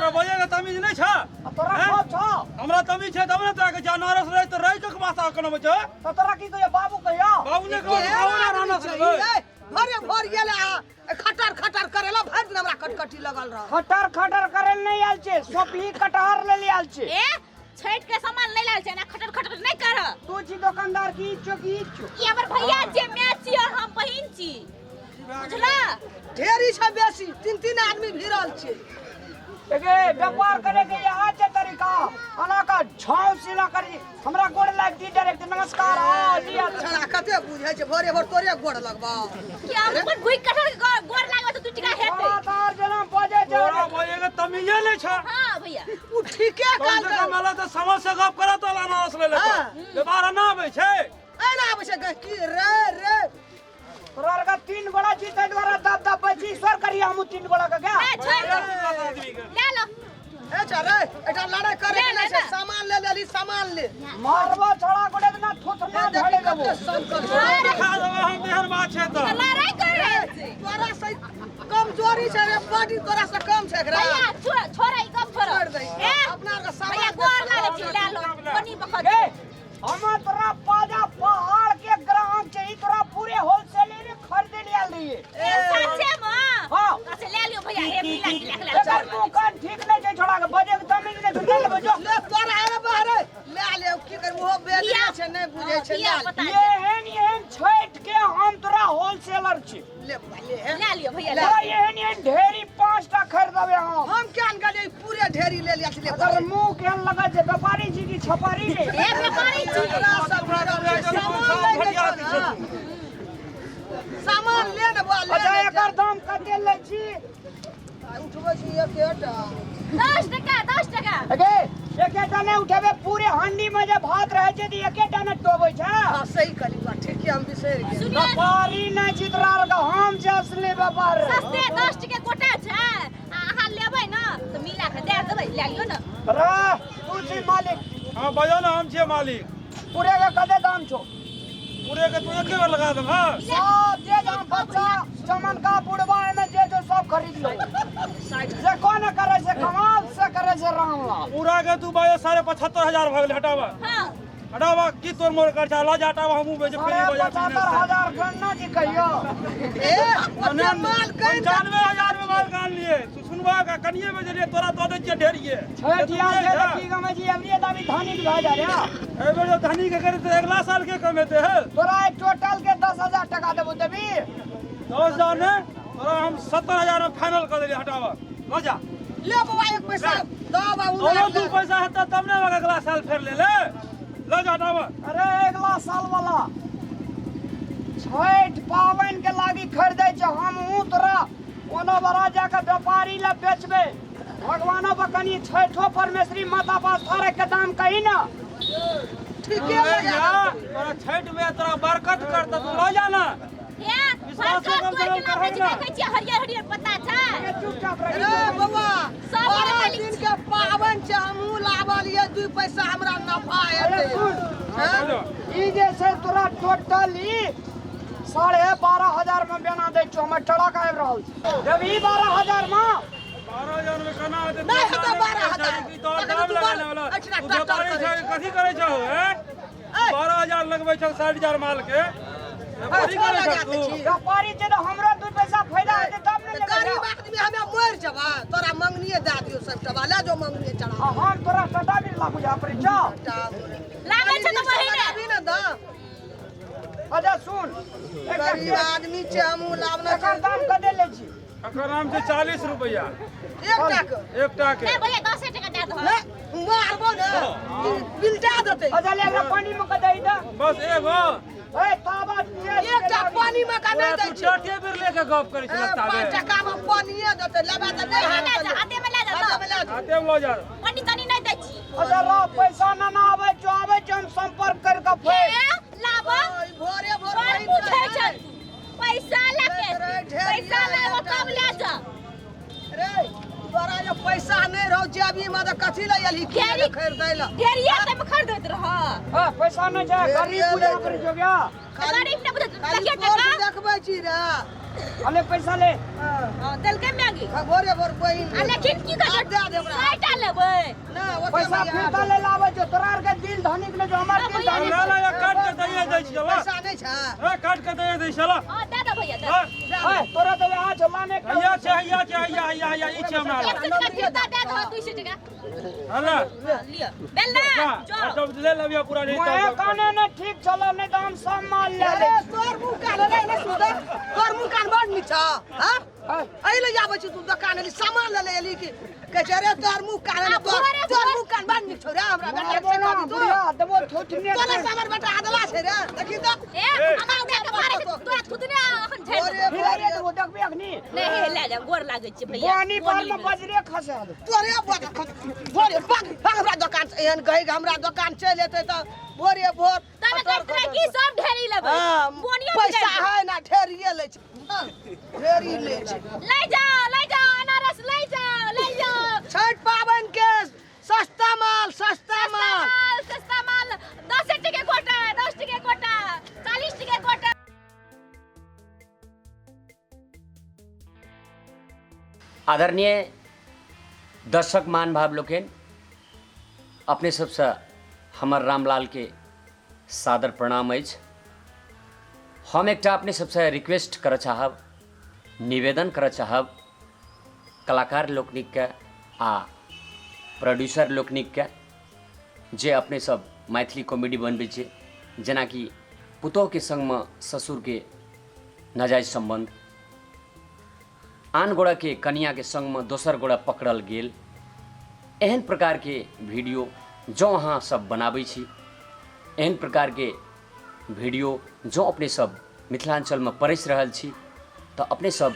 तोरा बजै के तमीज नहि छ? आ तोरा हैं? खौफ छौ? हमरा तमीज छै तब ने तोरा के अनारस रहै तऽ रहि के भाषा केना बजै? तऽ तोरा की कहियो बाबू कहियो? बाबू नहि कहू, केहन कहू ने आदमी अनारस छै लेबै। ई, ए? भरे भर गेल आ खटर खटर करेला भरि दिन हमरा कटकटी लगल रह। खटर खटर करे नहीं आयल छे, सोपही कटहर ले आयल छे। ए, छठ के सामान नहीं लाल छै ना, खटर खटर नहीं कर। तू छी दुकानदार की इच्छो की इच्छो? ई हमर भैया जे मैं छी और हम बहिन छी, बुझला? ढेरी छै बेसी, तीन तीन आदमी भिड़ल छै। एगे व्यापार करे के यहाँ छै तरीका, अना का झांव सीना करी हमरा गोड़ लाग दी डायरेक्ट नमस्कार। आ लिया। छड़ा कते बुझै छै, भोरे भोर तोरे गोड़ लगबा। कि हम अपन भुइक कटहर के गोड़ लागबे तऽ 2 टका हेतै। तोरा तार जेना बजे छै। तोरा बजे के तमीजे नहि छै। हां भैया। उ ठीके कम से कहलकै। कम एला तऽ समझ से गप करत तो अनारस ले ले। हाँ। व्यापार ना आबै छै। एना आबै छै गहकी रे रे। तोरा आर के 3 गोड़ा छी ताहि दुआरे दब दब बची ईश्वर करिया हमहूँ 3 गोड़ा के क्या? ए, छोड़ दे। आदमी के। ले लो। ए छा रे, एकटा लड़ाई करे के ले, नहि ले छै, ना। सामान ले लेली, सामान ले। मारबो छड़ा गोड़े ना थुथना ए, देखी झड़े देबो। कते संकट छै। देखा देबै हम तेहन बात छै तऽ। लड़ाई कर रहल छै। तोरा से कमजोरी छै रे, बॉडी तोरा से कम छै एकरा। भैया, छोड़ छोड़ ई गप छोड़। छोड़ दे। ए, अपना आर के सामान भैया गोर लागे छी, ले लो। कनी बखत। ए, हम तोरा पाजा पहाड़ के ग्राहक छै, ई तोरा पूरे होलसेलर खरीदे ले आयल रहिए। ए, सच्चे में? हाँ। अच्छा, ले लियो भैया, हे मिला के ले ले। एकर मुंह कान ठीक नहीं छै छोड़ा के, बजे के तमीज नहीं छै, ले लेबो जो। ले तोरा आरे बाहरे, ले ले, की करबो, ओहो बेच किया? छै, नहि बुझै छै, किया ले ले। पता नहीं। एहन एहन छठि के हम तोरा होलसेलर छी। ले बा, ले हे। ले लियो भैया, ले। तोरा एहन एहन ढेरी 5टा खरीदबे हम। हम क्या न गेलियै, पूरे ढेरी ले लिया छलै। एकर मुंह केहन लगै छै, व्यापारी छी कि छपारी रे? ए, व्यापारी छी। तोरा सब भिड़ल छै, सामान लै के छौ ने। सामान ले ने बा, ले अच्छा, ने। एकर दाम कते लै छी? उठबै छी एकेटा। 10 टका, 10 टका। एगे, एकेटा नहि उठेबै, पूरे हांडी में जे भात रहै छै तऽ एकेटा नहि टोबै छै। हाँ, सही कहली बा, ठीक है, हम बिसरि गेली। सुनिए। व्यापारी नहि छी तोरा आरके, हम छै असली व्यापारी। सस्ते 10 टके गोटा छै, आ अहाँ लेबै ने तऽ मिला के दए देबै, लए लियौ ने। रे, तू छी मालिक? हाँ, बजो ने, हम छियै मालिक। पूरे के कते दाम छौ? पूरे के तू एके बेर लगा देब। हाँ, सब जे दाम बच्चा चमन का बुढ़वा एमे जे जो सब खरीद लो। जे कोन करे से कमाल से करे से रामलाल। पूरा के तू बाजो 75,500 भऽ गेलै। हटाबा। हाँ। हटाबा, की तोर मोर कर जा, ला जा, हटाबा, हमहूँ बेच साढ़े फ्री बजा। 75,000 गणना जी कहियो। ए, ओते माल कहि 95,000 में माल कान लिए। तू सुनबा का कनिए बेचलिए, तोरा दऽ दै छियै ढेरिए। छठि आयल छै तऽ की गमै छी, अबरिये दाबी धनिक भए जा रे। एहि बेर जब धनी के करे तऽ अगला साल के कमेते है। तोरा एक टोटल के 10,000 टका देबो, देबी? 10,000 ने, तोरा हम 70,000 में फाइनल कर देलियै। हटाबा, लऽ जा। ले बौआ, एक पैसा दऽ बाबू। औरो 2 पैसा हेतै तब ने अगला साल फेर ले ले। लऽ जा, हटाबा। अरे, अगला साल वाला छठि पाबनि के लागी खरीदै छै, हमहूँ तोरा ओना बड़ा जाके व्यापारी लए बेचबै। भगवानो पर कनि छठो परमेश्वरी माता पास थारे के दाम कही ना। ठीके ले लगा जा, तोरा छठि में तोरा बरकत करतौ, तू लऽ जा ना। ए, विश्वास बरकत कम से तोड़ कम के लाबै करबै छी, ना। देखै छियै हरियर हरियर पत्ता छै। ए, चुपचाप रही। रे बौआ, सब 12 मालिक दिन छी। के पाबनि छै, हमहूँ लाबलियै, 2 पैसा हमरा नफा अरे हेतै। सुन, हैं? ई जे छै तोरा टोटल ई 12,500 में बेना दै छियौ, हमर ट्रक आबि रहल छै। जब ई 12,000 में 12,000 में केना हेतै? नहि हेतै 12,000। ई तोहर तखन दाम तू लगाने वाला। एहिठिना तू टटर व्यापारी करै छौ, छै। कथी करै छौ, हैं? ऐ। 12,000 लगबै छौ 60,000 माल के। व्यापारी छओ करै छौ लगा तू? दै छी। व्यापारी छै तऽ हमरो 2 पैसा फायदा हेतै तब ने तऽ लेबै। गरीब आदमी हमे मरि जेबै, तोरा मंगनिये दए दियौ सबटा, ले जो मंगनिये चढ़ा। आ हम तोरा टटा बिरला बुझा पड़ै छौ? लागै छै तऽ वही ने। लगाबी ने दाम। अच्छा सुन, गरीब आदमी छै, हमहूँ लाबना एकर दाम कते लै छी? एकर नाम छै 40 रुपैआ। एकटा के? एकटा के। नहि भैया, 10 टका दए दहो। नहि, मारबो ने, ई बिलटा देतै। अच्छा ले, एकरा पानी में कऽ दही तऽ। बस एगो। ए, ताबा टेस्ट एकटा पानी में का नहि तोरा दै तू छै। टटे बेर लेके गप करै ए, छै लगता 5 टका में पानिये देतै, लेबै तऽ नहि हाथे हाथ। हाथे में लए जा, हाथे में लए जा। हाथे में लऽ जा। पानी तनी नहि दै छी। अच्छा रह, पैसा ना ना आबै छौ, आबै छौ हम संपर्क कर के फेर। ए, लाबो। ओइ, भोरे भोर बड़ वही पूछै करै। छै पैसा लके, पैसा लाबो तब ले जा। रे, तोरा जे पैसा नहि रहौ जेबी में तऽ कथी लए एलही किनै लए, खरीदै लए? ढेरिया तऽ खरीदैत रह। हां, पैसा नहि छै, गरीब बुझा पड़ै छौ क्या? गरीब ने बुझत खाली देखिए तोर टका देखबै छी रे। अले पैसा ले। हां, देलकै मैगी। भोरे भोर बहिन। आ लेकिन की कहै आब दए दे हमरा। 100 टा लेबै। ना, ओते पैसा भैया फिर आब। ले लाबै छौ, तोरा आर के दिल धनिक ने जो हमर दिल भैया, धनिक। ला ला या काट के दैये दै छियै ला। पैसा नहि छै। ए, काट के दैये दै छियै ला। हां, दे दे भैया, दे। हाँ। ए, तोरा तो आज लाने के हैया छै, हैया छै, हैया हैया हैया ई छै हमरा 100 लग। टका फिरता दे दो, 200 टका। हला। हां, लिअ बेल ना। जा। जाओ। जब ले लेबियो पूरा नहीं मोहे तब काने ने ठीक चलो, नहीं तो हम सब माल ले अरे ले। तोर मुँह कान रे ने सुधर, तोर मुँह कान बड़ नीक छौ। हां, एहि ले जाबै छी तू दोकान एली, सामान ले ले एली कि कहै छै रे तोर मुँह कान आ रे तोर भोरे तोर भोर मुँह कान बड़ नीक छौ रे। हमरा बेटा मारबो से ना कभी तू बुढ़िया देबो थोथने। तोरा से हमर बेटा अदला छै रे, देखी तऽ। ए, हमरा उठा के मारे छै, तोरा थुतने अखन झाड़ि भोरे देबौ। फिर भोरे देबो, देखबी अखनी। नहीं, ले जा, गोर लागै छै भैया। पानी पर में बजरे खसा दे। तोरे बग भोरे बग बग हमरा दोकान से एहन कहै के हमरा दोकान चलि एतै तऽ भोरे भोर। तबे कहैत रहे कि सब ढेरी लेबै। हाँ, बोनियो पैसा बिगड़ि है ना, ढेरिए लै छै। हाँ, ढेरी लै छै। ले जाओ, ले जाओ, अनारस ले जाओ, ले जाओ। छठ पाबनि के सस्ता माल, सस्ता सस्ता माल। माल, सस्ता माल, 10 टके गोटा, 10 टके गोटा, 40 टके गोटा। आदरणीय दर्शक महानुभाव लोकनि, अपने सबसँ हमर रामलालके सादर प्रणाम अछि। हम एकटा अपने सबसँ रिक्वेस्ट करऽ चाहब, निवेदन करऽ चाहब कलाकार लोकनिकके आ प्रोड्यूसर लोकनिकके, जे अपने सब मैथिली कॉमेडी बनबै छियै, जेनाकि पुतोहुके सङ्गमे ससुरके नाजायज सम्बन्ध, आन गोड़ाके कनियाके सङ्गमे दोसर गोड़ा पकड़ल गेल, एहन प्रकारके वीडियो जँ अहाँ सब बनाबै छी, एहन प्रकारके वीडियो जँ अपने सब मिथिलाञ्चलमे परसि रहल छी, तऽ अपने सब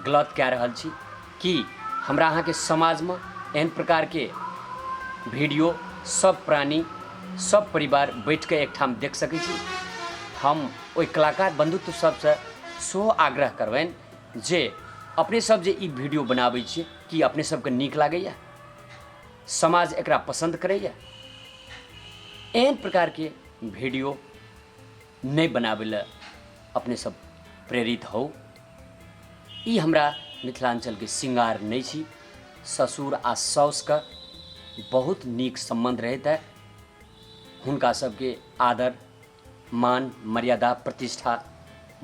गलत कए रहल छी कि हमरा अहाँके समाजमे एहन प्रकारके वीडियो सब प्राणी, सब परिवार बैठिके एकठाम देख सकै छी? हम ओहि कलाकार बन्धुत्व सबसँ सेहो आग्रह करबनि जे अपने सब जे ई वीडियो बनाबै छियै, कि अपने सबके नीक लागैए? समाज एकरा पसन्द करैए? एहन प्रकारके वीडियो नहि बनाबै लए अपने सब प्रेरित होउ। ई हमरा मिथिलाञ्चलके श्रृङ्गार नहि छी। ससुर आ साउसके बहुत नीक सम्बन्ध रहैत है, हुनका सबके आदर मान मर्यादा प्रतिष्ठा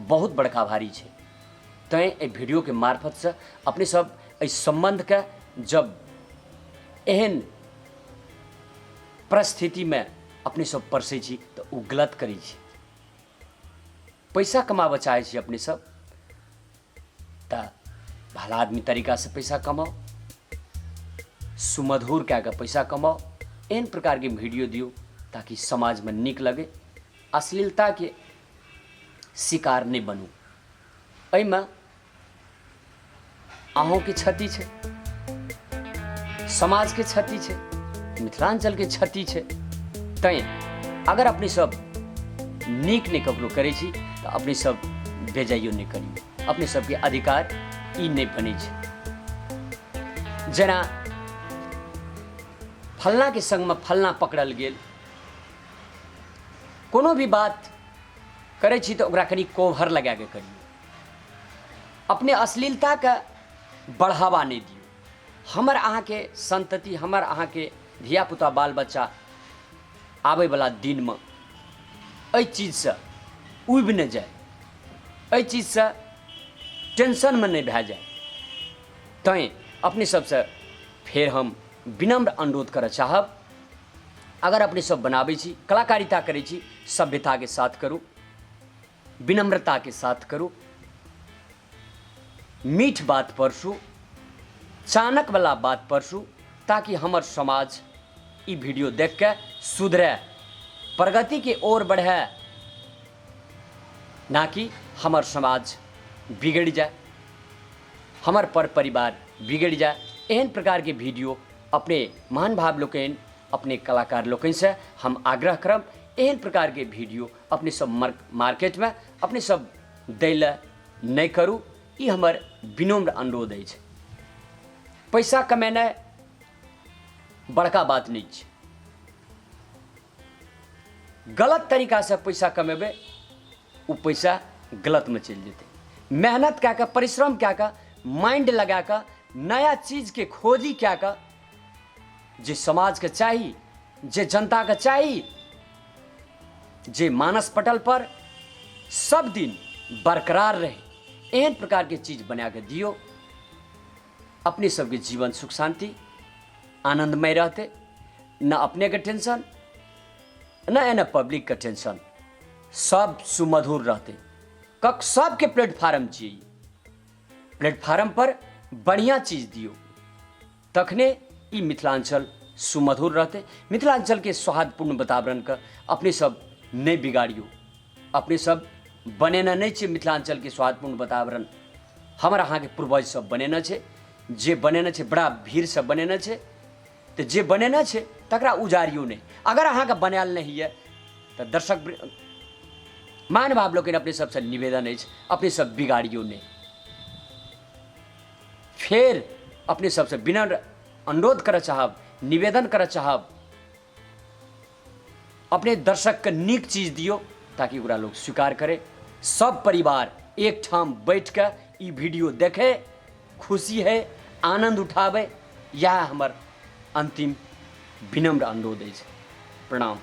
बहुत बड़का भारी छै। तैँ एहि वीडियोके मार्फतसँ अपने सब एहि सम्बन्धके जब एहन परिस्थितिमे अपने सब परसै छी तऽ ओ गलत करै छी। पैसा कमाबऽ चाहै छी अपने सब तऽ भला आदमी तरीकासँ पैसा कमाउ, सुमधुर कए कऽ पैसा कमाउ, एहन प्रकारके वीडियो दियौ ताकि समाजमे नीक लगै, अश्लीलताके शिकार नहि बनू। एहिमे अहूँके क्षति छै, समाजके क्षति छै, मिथिलाञ्चलके क्षति छै। तैँ अगर अपने सब नीक नहि ककरो करै छी तऽ अपने सब बेजाइयो नहि करियौ। अपने सबके अधिकार ई नहि बनै छै। जेना फल्लाँके सङ्गमे फल्लाँ पकड़ल गेल, कोनो भी बात करै छी तऽ ओकरा कनि कोभर लगाके करियौ, अपने अश्लीलताके बढ़ावा नहि दियौ। हमर अहाँके सन्तति, हमर अहाँके धियापुता, बाल बच्चा आबैवला दिनमे एहि चीजसँ उबि नहि जाय, एहि चीजसँ टेंशनमे नहि भए जाय। तैँ अपने सबसँ फेर हम विनम्र अनुरोध करऽ चाहब, अगर अपने सब बनाबै छी, कलाकारिता करै छी, सभ्यताके साथ करू, विनम्रताके साथ करू, मीठ बात परसू, चानकवला बात परसू, ताकि हमर समाज ई वीडियो देख के सुधरे, प्रगतिके ओर बढ़े, ना कि हमर समाज बिगड़ि जाय, हमर पर परिवार बिगड़ि जाय। एहन प्रकारके वीडियो अपने महान भाव लोकनि, अपने कलाकार लोकनिसँ हम आग्रह करब, एहन प्रकारके वीडियो अपने सब मार्केटमे अपने सब दै लए नहि करू, ई हमर विनम्र अनुरोध अछि। पैसा कमेनाइ बड़का बात नहि छै। गलत तरीकासँ पैसा कमेबै ओ पैसा गलतमे चलि जेतै। मेहनत कए कऽ, परिश्रम कए कऽ, माइंड लगा कऽ, नया चीजके खोजी कए कऽ जे समाजके चाही, जे जनताके चाही, जे मानस पटल पर सब दिन बरकरार रहे, एहन प्रकारके चीज बना कऽ दियौ। अपने सबके जीवन सुख शांति आनंदमय रहते, न अपने के टेंशन न एना पब्लिक के टेंशन, सब सुमधुर रहते। कक सबके प्लेटफार्म चाहिए, प्लेटफार्म पर बढ़िया चीज दियौ, तखने ई मिथिलांचल सुमधुर रहते। मिथिलांचल के सौहार्दपूर्ण वातावरण के अपने सब नहीं बिगाड़ियो, अपने सब बनेने नहीं छै मिथिलांचल के सौहार्दपूर्ण वातावरण। हमर अहाँके पूर्वज सब बनेने छै, जे बनेने छै बड़ा भीड़सँ बनेने छै, तऽ जे बनेने छै तकरा उजाड़ियौ नहि। अगर अहाँके बनायल नहि होइए तऽ दर्शक महानुभाव लोकनि अपने सबसँ निवेदन अछि, अपने सब बिगाड़ियौ नहि। फेर अपने सबसँ विनम्र अनुरोध करऽ चाहब, निवेदन करऽ चाहब, अपने दर्शकके नीक चीज दियौ ताकि ओकरा लोक स्वीकार करे। सब परिवार एकठाम बैठ कऽ ई वीडियो देखे, खुशी है, आनंद उठाबै, इएह हमर अंतिम विनम्र अनुरोध अछि। प्रणाम।